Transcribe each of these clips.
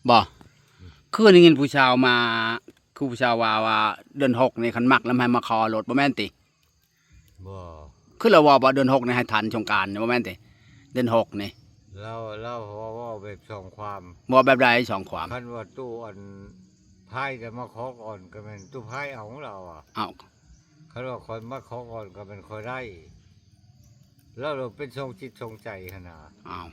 ບໍ່? ຄືໄດ້ຍິນຜູ້ສາວມາ ຄືຜູ້ສາວວ່າ ວ່າເດືອນຫົກນີ້ຄັນມັກແລ້ວໃຫ້ມາຂໍໂລດ ບໍ່ແມ່ນຕິ? ບໍ່. ຄືລາວເວົ້າວ່າເດືອນຫົກນີ້ໃຫ້ທັນສົງການນີ້ ບໍ່ແມ່ນຕິ? ເດືອນຫົກນີ້ ລາວ ລາວເວົ້າ ເວົ້າແບບສອງຄວາມ. ເວົ້າແບບໃດສອງຄວາມ? ຄັນວ່າຕູ້ອັນພາຍຈະມາຂໍກ່ອນກໍແມ່ນຕູ້ພາຍເອົາລາວວ່າ. ອ້າວ ຄັນວ່າຂ້ອຍມາຂໍກ່ອນກໍແມ່ນຂ້ອຍໄດ້. ລາວເປັນສອງຈິດສອງໃຈຫັ້ນນະ. ອ້າວ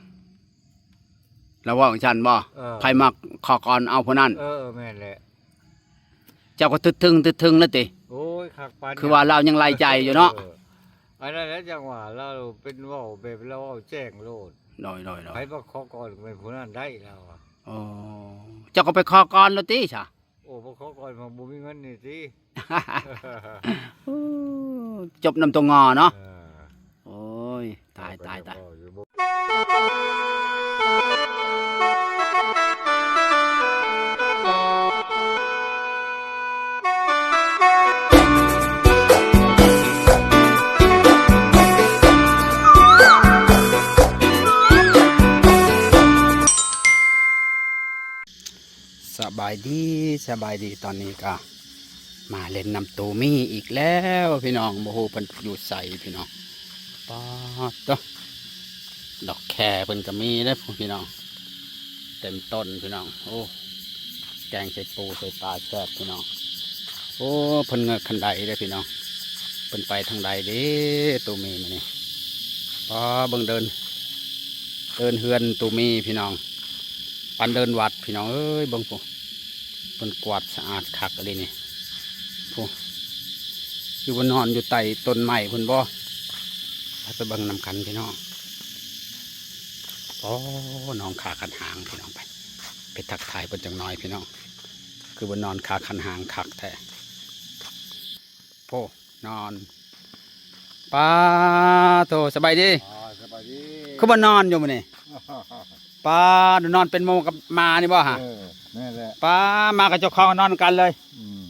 ລາວເວົ້າຈັ່ງຊັ້ນບໍ່? ເອີ ໃຜມັກຂໍກ່ອນເອົາຜູ້ນັ້ນ. ເອີ ແມ່ນແຫຼະ. ເຈົ້າກໍຕຶດຕຶງ ຕຶດຕຶງແລ້ວຕິ? ໂອ້ຍ ຄັກປານ ຄືວ່າລາວຍັງໄລ່ໃຈຢູ່ເນາະ. ເອີ ອັນນັ້ນແຫຼະ ຈັ່ງວ່າລາວເປັນເວົ້າແບບລາວເວົ້າແຈ້ງໂລດ. ໂດຍໆໆ ໃຜມາຂໍກ່ອນແມ່ນຜູ້ນັ້ນໄດ້ລາວວ່າ. ໂອ້ ເຈົ້າກໍໄປຂໍກ່ອນໂລດຕິຊະ? ໂອ້ ບໍ່ຂໍກ່ອນ ບໍ່ມີເງິນນີ້ຕິ. ໂອ້ ຈົບນຳຕົວງໍເນາະ. ເອີ ໂອ້ຍ ຕາຍ ຕາຍ ຕາຍ. ສະບາຍດີ ສະບາຍດີ. ຕອນນີ້ກໍມາຫຼິ້ນນຳຕູມີອີກແລ້ວພີ່ນ້ອງ. ບໍ່ຮູ້ເພິ່ນຢູ່ໃສພີ່ນ້ອງ. ປາດໂທ້ ດອກແຄເພິ່ນກໍມີເດ້ພີ່ນ້ອງ ເຕັມຕົ້ນພີ່ນ້ອງ. ໂອ້ ແກງໃສ່ປູໃສ່ປາແຊບພີ່ນ້ອງ. ໂອ້ ເພິ່ນເງີກຄັນໄດເດ້ພີ່ນ້ອງ. ເພິ່ນໄປທາງໃດເດ້ ຕູມີມື້ນີ້? ປ້າ ເບິ່ງເດີ່ນ ເດີ່ນເຮືອນຕູມີພີ່ນ້ອງ ປານເດີ່ນວັດພີ່ນ້ອງເອີຍ. ເບິ່ງພຸ້ນ ເພິ່ນກວາດສະອາດຄັກອີ່ຫຼີນີ້. ພຸ້ນ ຄືວ່ານອນຢູ່ໃຕ້ຕົ້ນໄມ້ພຸ້ນບໍ່? ໄປ ໄປເບິ່ງນຳກັນພີ່ນ້ອງ. ໂອ້ ໜອງຂາຄັນຫາງພີ່ນ້ອງ. ໄປ ໄປທັກທາຍເພິ່ນຈັກໜ້ອຍພີ່ນ້ອງ. ຄືວ່ານອນຂາຄັນຫາງຄັກແທ້. ໂອ້ ນອນ. ປາໂທ້ ສະບາຍດີ. ອໍ ສະບາຍດີ. ຄືວ່ານອນຢູ່ມື້ນີ້? ປາ ນອນເປັນໝູ່ກັບໝານີ້ບໍ່ຫະ? ເອີ ແມ່ນແຫຼະ. ປາ ໝາກັບເຈົ້າຂອງນອນນຳກັນເລີຍ. ອືມ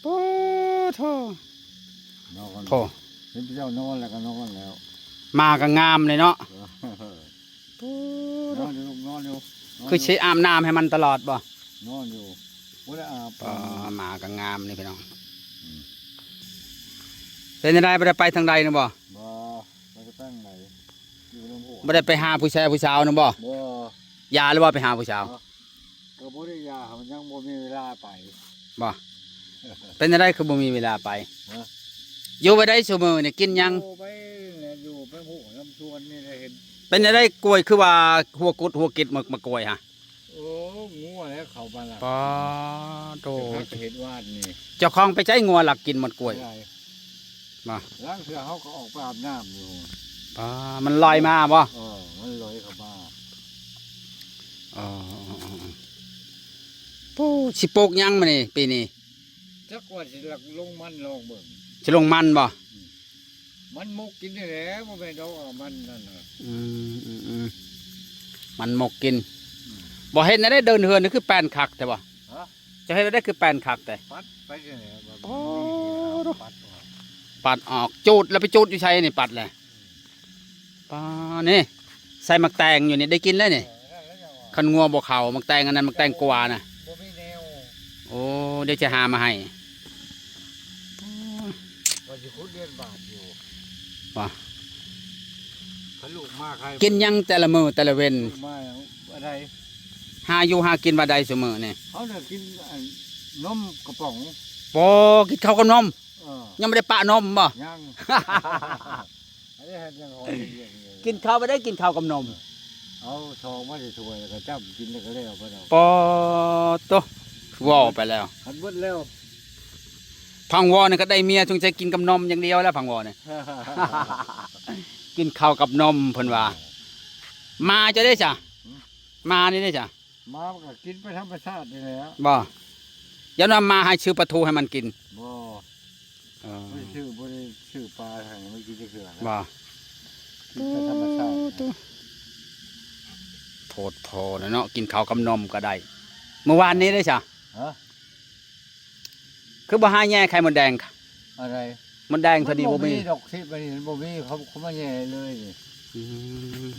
ປາໂທ້ ນອນ. ໂອ້ ເຫັນເຈົ້ານອນແລ້ວກໍນອນແລ້ວ. ໝາກໍງາມເລີຍເນາະ. ເອີ ໂອ້ ນອນຢູ່ລູກ ນອນຢູ່. ຄືຊິອາບນ້ຳໃຫ້ມັນຕະຫຼອດບໍ່? ນອນຢູ່ ບໍ່ໄດ້ອາບ. ປາ ໝາກໍງາມນີ້ພີ່ນ້ອງ. ອືມ ເປັນຈັ່ງໃດ ບໍ່ໄດ້ໄປທາງໃດນະບໍ່? ບໍ່ ບໍ່ໄດ້ໄປທາງໃດ ຢູ່ນຳຜົວ. ບໍ່ໄດ້ໄປຫາຜູ້ຊາຍຜູ້ສາວນະບໍ່? ບໍ່. ຢ່າແລ້ວບໍ່ ໄປຫາຜູ້ສາວ? ບໍ່ ກໍບໍ່ໄດ້ຢ່າ ມັນຍັງບໍ່ມີເວລາໄປ. ບໍ່ ເປັນຈັ່ງໃດຄືບໍ່ມີເວລາໄປ? ຮະ ຢູ່ໄປໄດ້ຊຸມື້ນີ້ ກິນຫຍັງ? ໂອ້ ໄປແຫຼະ ຢູ່ໄປຜູ້ນຳສວນນີ້ແຫຼະ. ເຫັນ ເປັນຈັ່ງໃດ ກ້ວຍຄືວ່າຫົວກຸດຫົວກິດ ໝາກ ໝາກກ້ວຍຫະ? ໂອ້ ງົວແລ້ວເຂົ້າມາລັກ. ປາໂທ້ ເຮັດວານນີ້ ເຈົ້າຂອງໄປໃສ? ງົວລັກກິນໝົດກ້ວຍ. ບໍ່ ລາງເທື່ອເຮົາກໍອອກໄປອາບນ້ຳຢູ່. ປາ ມັນລອຍມາບໍ່? ເອີ ມັນລອຍເຂົ້າມາ. ອໍ ໂອ້ ຊິປູກຫຍັງມານີ້ ປີນີ້? ຈັກວ່າຊິລັກລົງມັນລອງເບິ່ງ. ຊິລົງມັນບໍ່? ອືມ ມັນໝົກກິນນີ້ແຫຼະ ບໍ່ແມ່ນດອກ ມັນນັ້ນນະ. ອືມ ອືມ ອືມ ມັນໝົກກິນ. ອືມ ບໍ່ ເຮັດແນວໃດ ເດີ່ນເຮືອນນີ້ຄືແປ້ນຄັກແທ້ບໍ່? ຮະ ເຈົ້າເຮັດແນວໃດຄືແປ້ນຄັກແທ້? ປັດໄປນີ້ແຫຼະ. ໂອ້ ປັດອອກ ປັດອອກ. ຈູດແລ້ວໄປຈູດຢູ່ໃສນີ້ ປັດແລ້ວ? ປາ ນີ້ ໃສ່ໝາກແຕງຢູ່ນີ້ ໄດ້ກິນແລ້ວນີ້. ເອີ ນັ້ນແຫຼະ ຄັນງົວບໍ່ເຂົ້າ ໝາກແຕງອັນນັ້ນ ໝາກແຕງກວານະ. ບໍ່ມີແນວ. ໂອ້ ດຽວຈະຫາມາໃຫ້. ວ່າຊິຂຸດລຽນບາດຢູ່. ວ່າ ຄັນລູກມາໃຄ ກິນຫຍັງແຕ່ລະມື້ແຕ່ລະເວັນ? ລູກມາອັນໃດ? ຫາຢູ່ຫາກິນວ່າໃດຊຸມື້ນີ້? ເຮົານະກິນອັນ ນົມກະປ໋ອງ. ບໍ່ ກິນເຂົ້າກັບນົມ. ເອີ ຍັງບໍ່ໄດ້ປະນົມບໍ່? ຍັງ. ອັນນີ້ເຮັດຫຍັງ ກິນເຂົ້າບໍ່ໄດ້ ກິນເຂົ້າກັບນົມ. ເອົາຊອງມາໃສ່ຖ້ວຍ ແລ້ວກໍຈ້ຳກິນ ແລ້ວກໍແລ້ວໄປແລ້ວ. ປາໂທ້ ເວົ້າໄປແລ້ວ ຄັນເບິດແລ້ວ. ພັງວໍນີ້ກໍໄດ້ເມຍ ສົງໄສກິນກັບນົມຢ່າງດຽວແລ້ວ ພັງວໍນີ້. ກິນເຂົ້າກັບນົມເພິ່ນວ່າ. ເອີ ໝາເຈົ້າເດ້ຊະ? ຫືມ? ໝານີ້ເດ້ຊະ? ໝາມັນກໍກິນໄປທຳມະຊາດນີ້ແຫຼະ. ບໍ່ ຢ່ານຳໝາໃຫ້ຊື້ປາທູໃຫ້ມັນກິນ. ບໍ່. ເອີ ບໍ່ໄດ້ຊື້ ບໍ່ໄດ້ຊື້ປາໃຫ້ມັນກິນຈັກເທື່ອນະ. ບໍ່ ກິນໄປທຳມະຊາດ. ໂອ້ ໂພດໂພນະເນາະ ກິນເຂົ້າກັບນົມກໍໄດ້. ມື້ວານນີ້ເດ້ຊະ? ຮະ? ຄືບໍ່ຫາແຍ່ໄຂ່ມົດແດງ? ອັນໃດ? ມົດແດງເທົ່ານີ້ບໍ່ມີດອກ. ທີ່ໄປນີ້ມັນບໍ່ມີ ເຂົາ ເຂົາມາແຍ່ເລີຍນີ້. ອື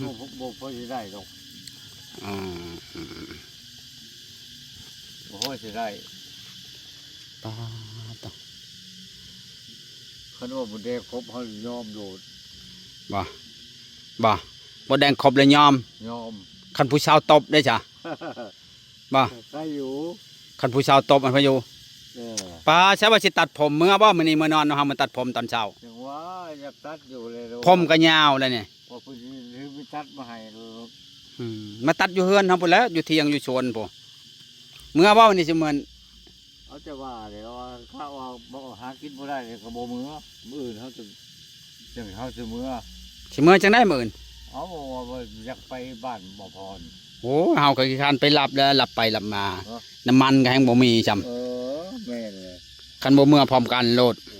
ມ ບໍ່ ບໍ່ພໍຊິໄດ້ດອກ. ອືມ ອືມ. ບໍ່ພໍຊິໄດ້ ປາດໂທ້ ຄັນວ່າບໍ່ແດງຄົບ ເຮົາຍອມໂລດ ບໍ່ ບໍ່ ບໍ່ແດງຄົບແລ້ວຍອມ ຍອມ ຄັນຜູ້ສາວຕົບເດ້ຊະ ບໍ່ ໃຄຢູ່ ຄັນຜູ້ສາວຕົບມັນພາຍຸ ເອີ ປາດ ໃສວ່າຊິຕັດຜົມ ເມືອບໍ່? ມື້ນີ້ເມືອນອນນຳເຮົາ ມາຕັດຜົມຕອນເຊົ້າ ຈັ່ງວ່າຢາກຕັດຢູ່ແລ້ວ ຜົມກໍຍາວແລ້ວນີ້ ວ່າເພິ່ນຊິໄປຕັດມາໃຫ້ ອືມ ມາຕັດຢູ່ເຮືອນເຮົາພຸ້ນແຫຼະ ຢູ່ຖຽງຢູ່ສວນພຸ້ນ ເມືອບໍ່? ມື້ນີ້ຊິເມືອ ເອົາ ແຕ່ວ່າແຫຼະ ວ່າຖ້າວ່າບໍ່ຫາກິນບໍ່ໄດ້ກໍບໍ່ເມືອ ມື້ອື່ນເຮົາຈະ ຈັ່ງເຮົາຊິເມືອ ຊິເມືອຈັ່ງໃດມື້ອື່ນ? ເອົາ ວ່າ ວ່າຢາກໄປບ້ານບໍ່ພອນ ໂອ້ ເຮົາກໍຂີ້ຄ້ານໄປຮັບແລ້ວ ຮັບໄປຮັບມາ ເອີ ນ້ຳມັນກໍແຮ່ງບໍ່ມີຊ້ຳ ເອີ ແມ່ນແຫຼະ ຄັນບໍ່ເມືອພ້ອມກັນໂລດ ເອີ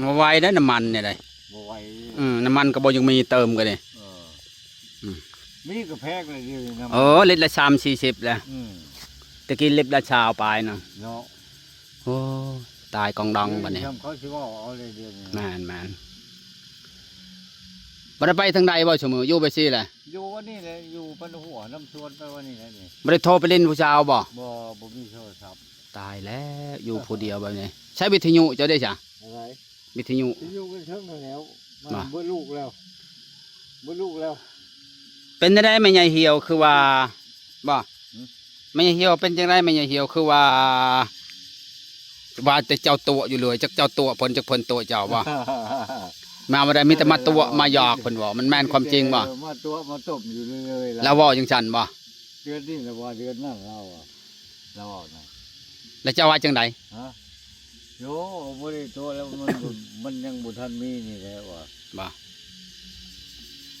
ບໍ່ໄຫວເດ້ນ້ຳມັນນີ້ໃດ໋ ບໍ່ໄຫວ ອືມ ນ້ຳມັນກໍບໍ່ຍັງມີເຕີມກໍເດ້ ເອີ ອືມ ມີກໍແພງແລ້ວດຽວນີ້ນະ ເອີ ລິດລະສາມສີ່ສິບແລ້ວ ອືມ ແຕ່ກີ້ລິດລະຊາວປາຍນະ ເນາະ ໂອ້ ຕາຍກອງດອງບັດນີ້ ດຽວນີ້ເຂົາຊິເວົ້າເອົາເລີຍດຽວນີ້ ແມ່ນໆ ບໍ່ໄດ້ໄປທາງໃດບໍ່ຊຸມື້ ຢູ່ໄປຊີ້ແຫຼະ ຢູ່ວັນນີ້ແຫຼະ ຢູ່ປັນຫົວນຳສວນໄປວັນນີ້ແຫຼະນີ້ ບໍ່ໄດ້ໂທໄປຫຼິ້ນຜູ້ສາວບໍ່? ບໍ່ ບໍ່ມີໂທລະສັບ ຕາຍແລ້ວ ຢູ່ຜູ້ດຽວແບບນີ້ ໃຊ້ວິທະຍຸເຈົ້າເດ້ຊະ? ອາໄລ? ວິທະຍຸ ວິທະຍຸກໍເທິງຫັ້ນແຫຼ້ວ ມັນເບິດລູກແລ້ວ ເບິດລູກແລ້ວ ເປັນຈັ່ງໃດແມ່ໃຫຍ່ຫ່ຽວຄືວ່າ ບໍ່ ຫື? ແມ່ໃຫຍ່ຫ່ຽວເປັນຈັ່ງໃດ ແມ່ໃຫຍ່ຫ່ຽວຄືວ່າ ວ່າແຕ່ເຈົ້າຕົວະຢູ່ເລີຍ ຈັກເຈົ້າຕົວະເພິ່ນ ຈັກເພິ່ນຕົວະເຈົ້າບໍ່? ມາບໍ່ໄດ້ ມີແຕ່ມາຕົວະມາຢອກເພິ່ນເວົ້າ ມັນແມ່ນຄວາມຈິງບໍ່? ເອີ ມາຕົວະມາຕົ້ມຢູ່ເລື້ອຍໆ ລາວເວົ້າຈັ່ງຊັ້ນບໍ່? ເດືອນນີ້ລະວ່າເດືອນນັ້ນລາວວ່າ ລາວເວົ້ານະ ແລ້ວເຈົ້າວ່າຈັ່ງໃດ? ຮະ? ໂຍ ບໍ່ໄດ້ຕົວະແລ້ວ ມັນ ມັນຍັງບໍ່ທັນມີນີ້ແຫຼະວ່າ ບໍ່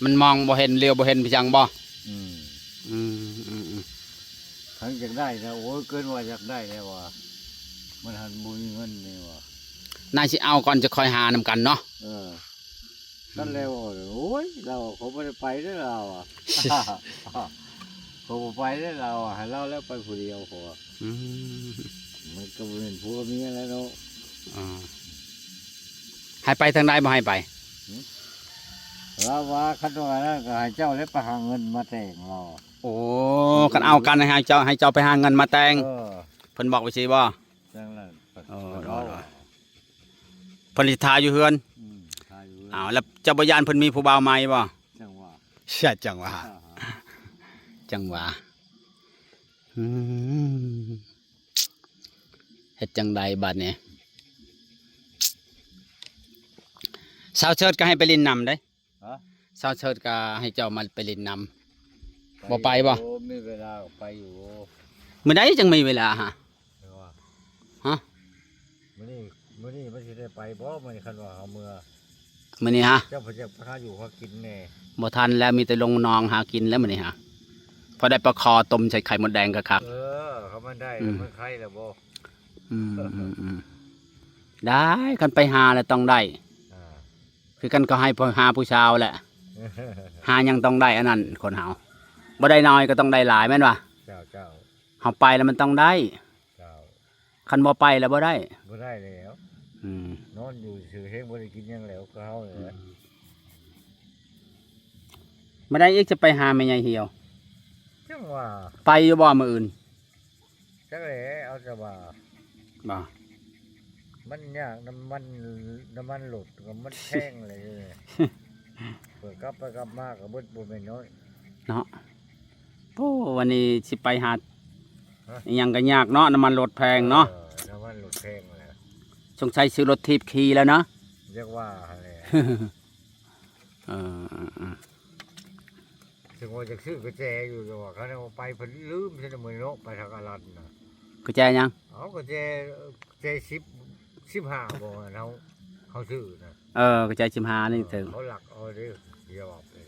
ມັນມອງບໍ່ເຫັນ ຫຼຽວບໍ່ເຫັນ ເປັນຫຍັງບໍ່? ອືມ ອືມໆໆ ຄັນຢາກໄດ້ນະ ໂອ້ຍ ເກີນວ່າຢາກໄດ້ແລ້ວວ່າ ມັນຫັ້ນບໍ່ມີເງິນນີ້ວ່າ ນາຍຊິເອົາກ່ອນ ຈະຄ່ອຍຫານຳກັນເນາະ ເອີ. ນັ້ນແຫຼະ ໂອ້ຍ ລາວ ຂ້ອຍບໍ່ໄດ້ໄປເດ້ລາວ ຂ້ອຍບໍ່ໄປເດ້ລາວ ໃຫ້ລາວແລ້ວໄປຜູ້ດຽວ ຂ້ອຍວ່າ ອືມ ມັນກໍບໍ່ແມ່ນຜົວເມຍແລ້ວເນາະ ອືມ ໃຫ້ໄປທາງໃດບໍ່ໃຫ້ໄປ? ຫື? ລາວວ່າ ຄັນວ່ານັ້ນກໍໃຫ້ເຈົ້າແຫຼະໄປຫາເງິນມາແຕ່ງ ລາວ ໂອ້ ຄັນເອົາກັນໃຫ້ເຈົ້າ ໃຫ້ເຈົ້າໄປຫາເງິນມາແຕ່ງ ເອີ ເພິ່ນບອກໄປຊີ້ບໍ່? ຈັ່ງນັ້ນ ໂອ້ ເພິ່ນຊິຖ້າຢູ່ເຮືອນ ອືມ ຖ້າຢູ່ເຮືອນ ອ້າວ ແລ້ວເຈົ້າບໍ່ຢ້ານເພິ່ນມີຜູ້ບ່າວໃໝ່ບໍ່? ຈັ່ງວ່າ ເສຍ ຈັ່ງວ່າ ຈັ່ງວ່າ ອືມ ເຮັດຈັ່ງໃດບາດນີ້? ສາວເຊີດກໍໃຫ້ໄປຫຼິ້ນນຳເດ້ ຮະ? ສາວເຊີດກໍໃຫ້ເຈົ້າມາໄປຫຼິ້ນນຳ ໄປ ບໍ່ໄປບໍ່? ໂອ້ ມີເວລາກໍໄປຢູ່ ມື້ໃດຈັ່ງມີເວລາຫະ? ແຕ່ວ່າ ຮະ? ມື້ນີ້ ມື້ນີ້ມັນຊິໄດ້ໄປບໍ່? ມື້ນີ້ຄັນວ່າເຮົາເມືອ ມື້ນີ້ຫະ? ເຈົ້າເພິ່ນຢາກໄປຫາຢູ່ຫາກິນແດ່ ບໍ່ທັນແລ້ວ ມີແຕ່ລົງໜອງຫາກິນແລ້ວມື້ນີ້ຫະ ພໍໄດ້ປາຄໍຕົ້ມໃສ່ໄຂ່ມົດແດງຄັກໆ ເອີ ຄັນມັນໄດ້ ອືມ ມັນໄຄແລ້ວບໍ່? ອືມໆໆ ໄດ້ ຄັນໄປຫາແລ້ວຕ້ອງໄດ້ ອ່າ ຄືກັນກໍໃຫ້ໄປຫາຜູ້ສາວແຫຼະ ຫາຫຍັງຕ້ອງໄດ້ອັນນັ້ນ ຄົນເຮົາ ບໍ່ໄດ້ໜ້ອຍກໍຕ້ອງໄດ້ຫຼາຍ ແມ່ນບໍ່? ເຈົ້າ ເຈົ້າ ເຮົາໄປແລ້ວມັນຕ້ອງໄດ້ ເຈົ້າ ຄັນບໍ່ໄປແລ້ວບໍ່ໄດ້ ບໍ່ໄດ້ແລ້ວ ອືມ ນອນຢູ່ຊື່ແຮງ ບໍ່ໄດ້ກິນຫຍັງແລ້ວ ຄືເຮົານີ້ແຫຼະ ອືມ ມື້ໃດອີກຈະໄປຫາແມ່ໃຫຍ່ຫ່ຽວ? ຈັ່ງວ່າ ໄປຢູ່ບໍ່ມື້ອື່ນ? ຈັກແຫຼະ ເອົາແຕ່ວ່າ ບໍ່ ມັນຍາກ ນ້ຳມັນ ນ້ຳມັນລົດກໍມັນແພງເລີຍ ເປີດກັບໄປກັບມາກໍເບິດບໍ່ແມ່ນນ້ອຍເນາະ ໂອ້ ວັນນີ້ຊິໄປຫາ ຮະ? ອີ່ຫຍັງກໍຍາກເນາະ ນ້ຳມັນລົດແພງເນາະ ເອີ ນ້ຳມັນລົດແພງແລ້ວ ສົງໄສຊື້ລົດຖີບຂີ່ແລ້ວເນາະ ຢາກວ່າຫັ້ນແຫຼະ ເອີ ເອີ ເອີ ເອີ ຈັ່ງວ່າຢາກຊື້ກະແຈຢູ່ ແຕ່ວ່າຄັນເອົາໄປເພິ່ນລືມຊະນະ ມື້ເນາະ ໄປທາງອາລັນນະ ກະແຈຫຍັງ? ເອົາ ກະແຈ ກະແຈສິບ ສິບຫ້າບໍ່ ເຮົາ ເຮົາຊື້ນະ ເອີ ກະແຈສິບຫ້ານີ້ ເອີ ເຖິງ ເຂົາລັກເອົາເດ້ ດຽວອອກເລີຍ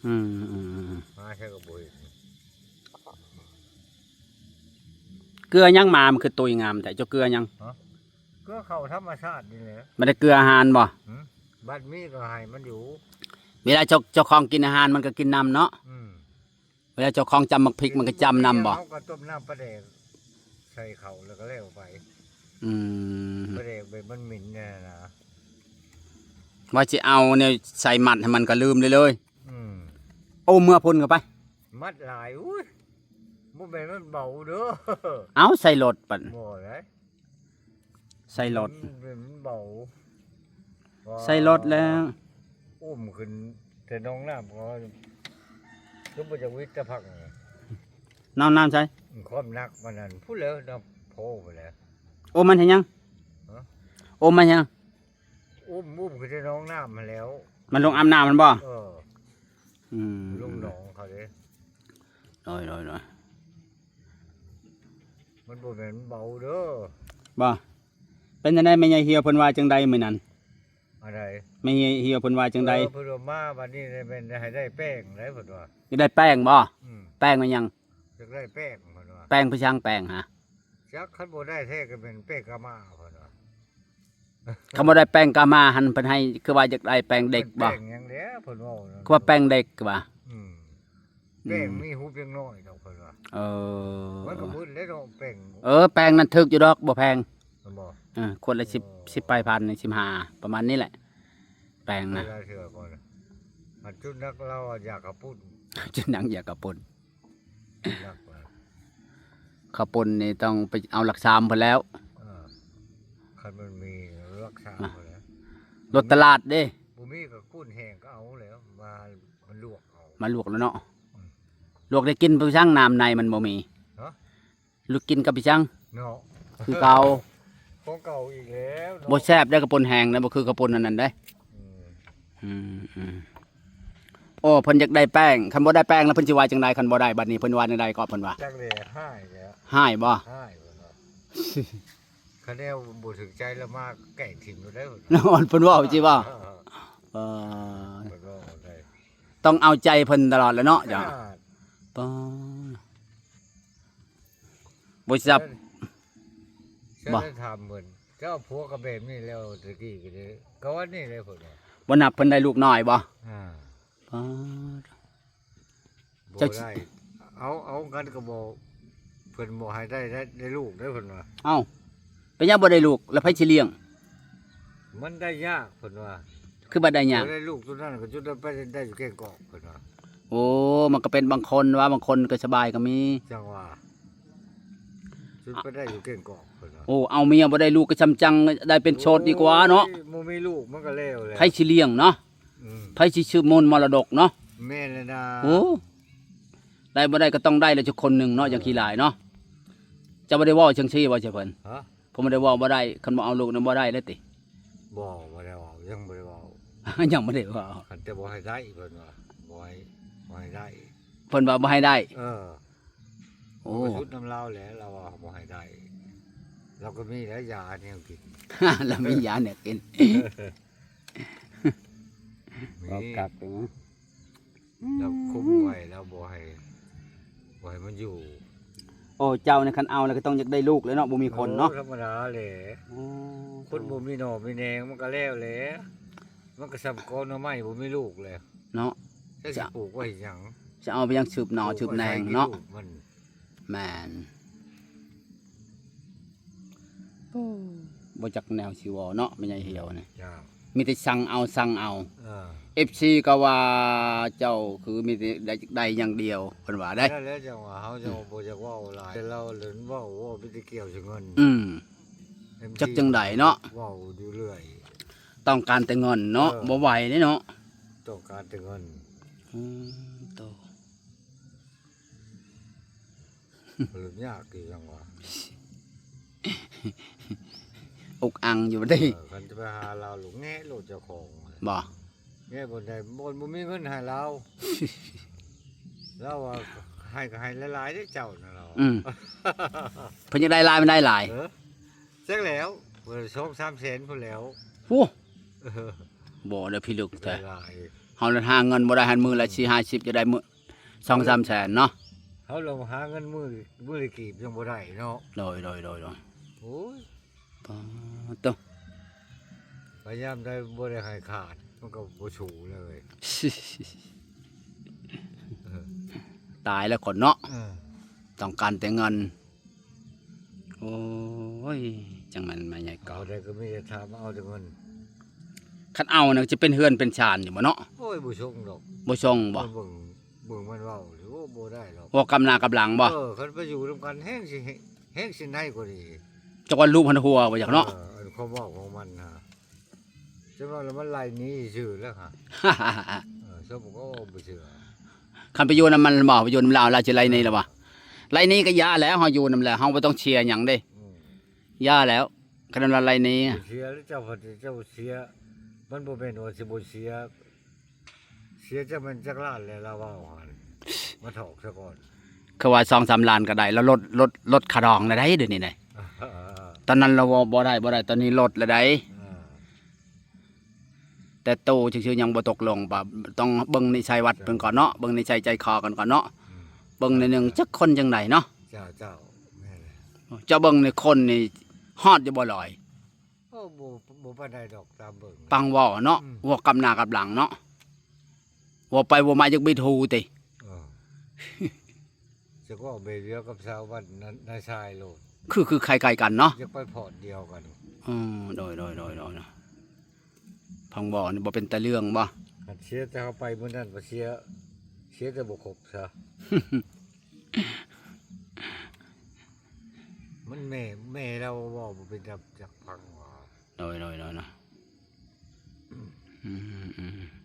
ອືມ ອືມ ອືມ ຫາໃສກໍບໍ່ເຫັນ ເກືອຫຍັງໝາມັນຄືຕຸ້ຍງາມແທ້ ເຈົ້າເກືອຫຍັງ? ຮະ? ເກືອເຂົ້າທຳມະຊາດນີ້ແຫຼະ ບໍ່ໄດ້ເກືອອາຫານບໍ່? ຫື? ບັດມີກໍໃຫ້ມັນຢູ່ ເວລາເຈົ້າ ເຈົ້າຂອງກິນອາຫານມັນກໍກິນນຳເນາະ ອືມ ເວລາເຈົ້າຂອງຈຳໝາກພິກມັນກໍຈຳນຳບໍ່? ເຮົາກໍຕົ້ມນ້ຳປາແດກໃສ່ເຂົ້າແລ້ວກໍແລ້ວໄປ ອືມ ປາແດກແບບມັນເໝັນແນ່ນະ ວ່າຊິເອົາແນວໃສ່ມັດໃຫ້ມັນກໍລືມເລີຍ ອືມ ໂອ້ ເມືອພຸ້ນກໍໄປ ມັດຫຼາຍ ໂອ້ຍ ບໍ່ແມ່ນມັນເບົາເດີ. ເອົ້າ ໃສ່ລົດບັດ ບໍ່ໄດ້ ໃສ່ລົດ ມັນ ມັນເບົາ ໃສ່ລົດແລ້ວ ອຸ້ມຂຶ້ນແຕ່ໜອງນ້ຳ ກໍຄືບໍ່ຈັກວິດຕະພັກ ນ້ຳ ນ້ຳໃສ ຄວາມໜັກມັນນັ້ນ ພຸ້ນແຫຼ້ວ ນຳໂພພຸ້ນແຫຼ້ວ. ໂອ້ ມັນເຮັດຫຍັງ? ຮະ? ໂອ້ ມັນຫຍັງ? ອຸ້ມ ອຸ້ມຂຶ້ນແຕ່ໜອງນ້ຳຫັ້ນແຫຼ້ວ ມັນລົງອາບນ້ຳຫັ້ນບໍ່? ເອີ ອືມ ລົງໜອງເຂົາເດ້. ໂດຍ ໂດຍ ໂດຍ ມັນບໍ່ແມ່ນເບົາເດີ. ບໍ່ ເປັນຈັ່ງໃດ ແມ່ໃຫຍ່ຫ່ຽວເພິ່ນວ່າຈັ່ງໃດມື້ນັ້ນ? ອັນໃດ? ແມ່ໃຫຍ່ຫ່ຽວເພິ່ນວ່າຈັ່ງໃດ? ເອີ ເພິ່ນວ່າມາບັດນີ້ແມ່ນໃຫ້ໄດ້ແປ້ງໄດ໋ ເພິ່ນວ່າ. ຢາກໄດ້ແປ້ງບໍ່? ອືມ ແປ້ງແມ່ນຫຍັງ? ຢາກໄດ້ແປ້ງ ເພິ່ນວ່າ. ແປ້ງໄປຊ່າງແປ້ງຫາ? ຈັກ ຄັນບໍ່ໄດ້ແທ້ກໍແມ່ນແປ້ງກາມາ ເພິ່ນວ່າ. ຄັນບໍ່ໄດ້ແປ້ງກາມາຫັ້ນ ເພິ່ນໃຫ້ ຄືວ່າຢາກໄດ້ແປ້ງເດັກບໍ່? ແປ້ງຫຍັງແຫຼະ ເພິ່ນເວົ້ານັ້ນ ຄືວ່າແປ້ງເດັກວ່າ. ອືມ ອືມ ແປ້ງມີຮູບເດັກນ້ອຍດອກ ເພິ່ນວ່າ. ເອີ ມັນກໍເບິດແລ້ວເນາະ ແປ້ງ. ເອີ ແປ້ງນັ້ນຖືກຢູ່ດອກ ບໍ່ແພງ ແມ່ນບໍ່? ເອີ ຂວດລະສິບ ເອີ ສິບປາຍພັນ ສິບຫ້າ ປະມານນີ້ແຫຼະ ແປ້ງນະ. ຫຼາຍເທື່ອກ່ອນ ອັນຈຸດໜັກລາວຢາກເຂົ້າປຸ້ນ ຈຸດໜັກຢາກເຂົ້າປຸ້ນ. ໜັກຫຼາຍ ເຂົ້າປຸ້ນນີ້ຕ້ອງໄປເອົາຫຼັກສາມພຸ້ນແລ້ວ. ເອີ ຄັນມັນມີຫຼັກສາມພຸ້ນແຫຼະ. ລົດຕະຫຼາດເດ້ ບໍ່ມີກໍກຸ້ນແຫ້ງກໍເອົາແລ້ວ ມາ ມາລວກເອົາ ມາລວກແລ້ວເນາະ. ອືມ ລວກໄດ້ກິນໄປຊ່າງ ນ້ຳໃນມັນບໍ່ມີ. ຮະ? ລວກກິນກັບໄປຊ່າງ ເນາະ ຄືເກົ່າ ຂອງເກົ່າອີກແລ້ວເນາະ. ບໍ່ແຊບເດ້ ເຂົ້າປຸ້ນແຫ້ງນະ ບໍ່ຄືເຂົ້າປຸ້ນອັນນັ້ນເດ້. ອືມ ອືມ ອືມ ໂອ້ ເພິ່ນຢາກໄດ້ແປ້ງ ຄັນບໍ່ໄດ້ແປ້ງແລ້ວເພິ່ນຊິວ່າຈັ່ງໃດ? ຄັນບໍ່ໄດ້ບັດນີ້ເພິ່ນວ່າແນວໃດກໍ ເພິ່ນວ່າ ຈັກແຫຼະ ຮ້າຍແຫຼະ. ຮ້າຍບໍ່? ຮ້າຍເພິ່ນວ່າ ຄັນແນວບໍ່ຖືກໃຈລະມາແກງຖິ້ມໂລດເດ້ ເພິ່ນວ່າ ເພິ່ນເວົ້າຊີ້ບໍ່? ເອີ ເອີ ເພິ່ນເວົ້າໄດ້ ຕ້ອງເອົາໃຈເພິ່ນຕະຫຼອດແຫຼະເນາະ. ເຈົ້າ ປາ ບໍ່ຊັບ ບໍ່ ໄດ້ຖາມເພິ່ນ ເຈົ້າຜົວກໍແບບນີ້ແລ້ວ ແຕ່ກີ້ກໍໄດ້ ກໍວ່ານີ້ແຫຼະເພິ່ນວ່າ. ບໍ່ນັບເພິ່ນໄດ້ລູກນ້ອຍບໍ່? ອ່າ ປາ ບໍ່ໄດ້ ເອົາ ເອົາກັນກໍບໍ່ ເພິ່ນບໍ່ໃຫ້ໄດ້ ໄດ້ ໄດ້ລູກເດ້ ເພິ່ນວ່າ. ເອົ້າ ເປັນຫຍັງບໍ່ໄດ້ລູກ ແລ້ວໃຜຊິລ້ຽງ? ມັນໄດ້ຍາກ ເພິ່ນວ່າ. ຄືບໍ່ໄດ້ຍາກ? ບໍ່ໄດ້ລູກຕົວນັ້ນກໍຈຸດໄດ້ໄປໄດ້ຢູ່ແກ້ງກອກ ເພິ່ນວ່າ. ໂອ້ ມັນກໍເປັນບາງຄົນວ່າ ບາງຄົນກໍສະບາຍກໍມີ. ຈັ່ງວ່າ ຈຸດໄປໄດ້ຢູ່ແກ້ງກອກ ເພິ່ນວ່າ. ໂອ້ ເອົາເມຍບໍ່ໄດ້ລູກກໍຊ່ຳຈັ່ງໄດ້ເປັນໂສດດີກວ່າເນາະ. ໂອ້ຍ ບໍ່ມີລູກມັນກໍແລ້ວແຫຼະ ໃຜຊິລ້ຽງເນາະ? ອືມ ໃຜຊິສືບມູນມໍລະດົກເນາະ? ແມ່ນແລ້ວນະ. ໂອ້ ໄດ້ບໍ່ໄດ້ກໍຕ້ອງໄດ້ແຫຼະຈັກຄົນໜຶ່ງເນາະ. ເອີ ຈັ່ງຂີ້ຫຼາຍເນາະ. ເຈົ້າບໍ່ໄດ້ເວົ້າຈັ່ງຊີ້ບໍ່ ເຈົ້າເພິ່ນ? ຮະ? ເພິ່ນບໍ່ໄດ້ເວົ້າບໍ່ໄດ້ ຄັນບໍ່ເອົາລູກນຳບໍ່ໄດ້ເລີຍຕິ? ບໍ່ ບໍ່ໄດ້ເວົ້າ ຍັງບໍ່ໄດ້ເວົ້າ ຍັງບໍ່ໄດ້ເວົ້າ. ຄັນແຕ່ບໍ່ໃຫ້ໄດ້ ເພິ່ນວ່າ ບໍ່ໃຫ້ ບໍ່ໃຫ້ໄດ້ ເພິ່ນວ່າບໍ່ໃຫ້ໄດ້. ເອີ ໂອ້ ມັນກໍສຸດນຳລາວແຫຼະ ລາວວ່າບໍ່ໃຫ້ໄດ້ ລາວກໍມີແຫຼະຢາແນວກິນ ລາວມີຢາແນວກິນ ມີ ເວົ້າຄັກເນາະ. ລາວຄຸມໄວ້ ລາວບໍ່ໃຫ້ ບໍ່ໃຫ້ມັນຢູ່. ໂອ້ ເຈົ້ານີ້ຄັນເອົາແລ້ວກໍຕ້ອງຢາກໄດ້ລູກແຫຼະເນາະ ບໍ່ມີຄົນເນາະ. ໂອ້ ທຳມະດາແຫຼະ. ໂອ້ ຄົນບໍ່ມີໜໍ່ມີແໜງມັນກໍແລ້ວແຫຼະ ມັນກໍສ່ຳກອໜໍ່ໄມ້ບໍ່ມີລູກແຫຼະເນາະ. ຈະຊິປູກໄວ້ເຮັດຫຍັງ? ຈະເອົາໄປຫຍັງສືບໜໍ່ສືບແໜງເນາະ. ມັນ ແມ່ນ. ໂອ້ ບໍ່ຈັກແນວຊິເວົ້າເນາະ ແມ່ໃຫຍ່ຫ່ຽວນີ້. ເຈົ້າ ມີແຕ່ສັ່ງເອົາ ສັ່ງເອົາ. ເອີ ເອັຟຊີກໍວ່າເຈົ້າຄືມີແຕ່ໄດ້ ໄດ້ຢ່າງດຽວ ເພິ່ນວ່າເດ້. ແລ້ວ ແລ້ວຈັ່ງວ່າເຮົາຈັ່ງບໍ່ຢາກເວົ້າຫຼາຍ ແຕ່ລາວເລີນເວົ້າ ເວົ້າມີແຕ່ກ່ຽວໃສ່ເງິນ. ອືມ ເອັຟຊີ ຈັກຈັ່ງໃດເນາະ ເວົ້າຢູ່ເລື້ອຍ ຕ້ອງການແຕ່ເງິນເນາະ. ເອີ ບໍ່ໄຫວເດ້ເນາະ ຕ້ອງການແຕ່ເງິນ. ອືມ ໂຕ ມັນຍາກຄືຫຍັງວະ ອົກອັ່ງຢູ່ບໍ່ໄດ້. ເອີ ຄັນຈະໄປຫາລາວ ລູກແງະໂລດເຈົ້າຂອງ. ບໍ່ ແງະບ່ອນໃດ ບ່ອນບໍ່ມີເງິນໃຫ້ລາວ. ລາວວ່າໃຫ້ກໍໃຫ້ຫຼາຍໆເດ້ເຈົ້ານະ ລາວ. ອືມ ເພິ່ນຢາກໄດ້ຫຼາຍ ມັນໄດ້ຫຼາຍ. ເອີ ຈັກແລ້ວ ສອງສາມແສນພຸ້ນແລ້ວ. ໂອ້ ເອີ ບໍ່ໄດ້ພິລຶກແທ້. ຫຼາຍ ເຮົາລະຫາເງິນບໍ່ໄດ້ ຫັ້ນມື້ລະສີ່ຫ້າສິບ ຈະໄດ້ມື້ ສອງສາມແສນເນາະ. ເຮົາລະຫາເງິນມື້ ມື້ລະກີບຍັງບໍ່ໄດ້ເນາະ. ໂດຍ ໂດຍ ໂດຍ ໂດຍ. ໂອ້ຍ ປາດໂທ້ ພະຍາຍາມໄດ້ບໍ່ໄດ້ໃຫ້ຂາດ ມັນກໍບໍ່ສູ້ເລີຍ. ເອີ ຕາຍແລ້ວຄົນເນາະ. ເອີ ຕ້ອງການແຕ່ເງິນ. ໂອ້ຍ ຈັ່ງນັ້ນແມ່ໃຫຍ່ກໍ ເອົາໄດ້ກໍມີແຕ່ຖາມເອົາແຕ່ເງິນ. ຄັນເອົານະ ຈະເປັນເຮືອນເປັນຊານຢູ່ບໍ່ເນາະ? ໂອ້ຍ ບໍ່ຊົງດອກ. ບໍ່ຊົງບໍ່? ເບິ່ງ ເບິ່ງມັນເວົ້າ ບໍ່ໄດ້ດອກ ເວົ້າກັບໜ້າກັບຫຼັງບໍ່? ເອີ ຄັນໄປຢູ່ນຳກັນແຮງຊິ ແຮງຊິໃນກວ່ານີ້ ຈັກວ່າລູບຫັ້ນຫົວບໍ່ຈັກເນາະ. ເອີ ອັນຄວາມເວົ້າຂອງມັນນະ ຈະວ່າແລ້ວມັນໄລ່ໜີຊື່ແລ້ວຫະ. ເອີ ສົມມຸດກໍບໍ່ເຊື່ອ ຄັນໄປຢູ່ນຳມັນບໍ່ ໄປຢູ່ນຳລາວ ລາວຊິໄລ່ໜີລະບໍ່? ເອີ ໄລ່ໜີກໍຢ່າແລ້ວ ເຮົາຢູ່ນຳແລ້ວ ເຮົາບໍ່ຕ້ອງເສຍຫຍັງເດ້. ອືມ ຢ່າແລ້ວ ຄັນວ່າໄລ່ໜີ ເສຍແລ້ວ ເຈົ້າ ເຈົ້າເສຍ ມັນບໍ່ແມ່ນວ່າຊິບໍ່ເສຍ ເສຍຈັກແມ່ນຈັກລ້ານແຫຼະ ລາວເວົ້າຫັ້ນ ມາຖອກຊະກ່ອນ. ຄືວ່າສອງສາມລ້ານກໍໄດ້ ແລ້ວລົດ ລົດ ລົດຄ່າດອງແລ້ວໃດ໋ ດຽວນີ້ນະ. ຕອນນັ້ນລາວເວົ້າບໍ່ໄດ້ ບໍ່ໄດ້ ຕອນນີ້ລົດແລ້ວໃດ໋. ເອີ ແຕ່ໂຕຊື່ໆຍັງບໍ່ຕົກລົງ ຕ້ອງເບິ່ງນິໄສວັດເພິ່ນກ່ອນເນາະ ເບິ່ງນິໄສໃຈຄໍກັນກ່ອນເນາະ. ອືມ ເບິ່ງໜ້ອຍໜຶ່ງ ຈັກຄົນຈັ່ງໃດເນາະ. ເຈົ້າ ເຈົ້າ ແມ່ນແຫຼະ. ເຈົ້າເບິ່ງໃນຄົນນີ້ຮອດຢູ່ບໍ່ລອຍ? ໂອ້ ບໍ່ ບໍ່ປານໃດດອກ ຕາມເບິ່ງ ຟັງເວົ້າເນາະ. ອືມ ເວົ້າກັບໜ້າກັບຫຼັງເນາະ ເວົ້າໄປເວົ້າມາຢາກບິດຫູຕິ. ເອີ ຈັກເວົ້າແບບດຽວກັບຊາວບ້ານນາຊາຍໂລດ ຄື ຄືຄ້າຍໆກັນເນາະ ຢາກໄປພອດດຽວກັນ. ເອີ ໂດຍ ໂດຍ ໂດຍ ໂດຍ ຟັງເວົ້ານີ້ບໍ່ເປັນຕາເລື່ອງບໍ່? ຄັນເສຍແຕ່ເຮົາໄປມື້ນັ້ນ ວ່າເສຍ ເສຍແຕ່ບໍ່ຄົບຊະ. ມັນແມ່ ແມ່ລາວເວົ້າບໍ່ເປັນຕາຢາກຟັງວ່າ. ໂດຍ ໂດຍ ໂດຍ ໂດຍ. ອືມ ອືມ.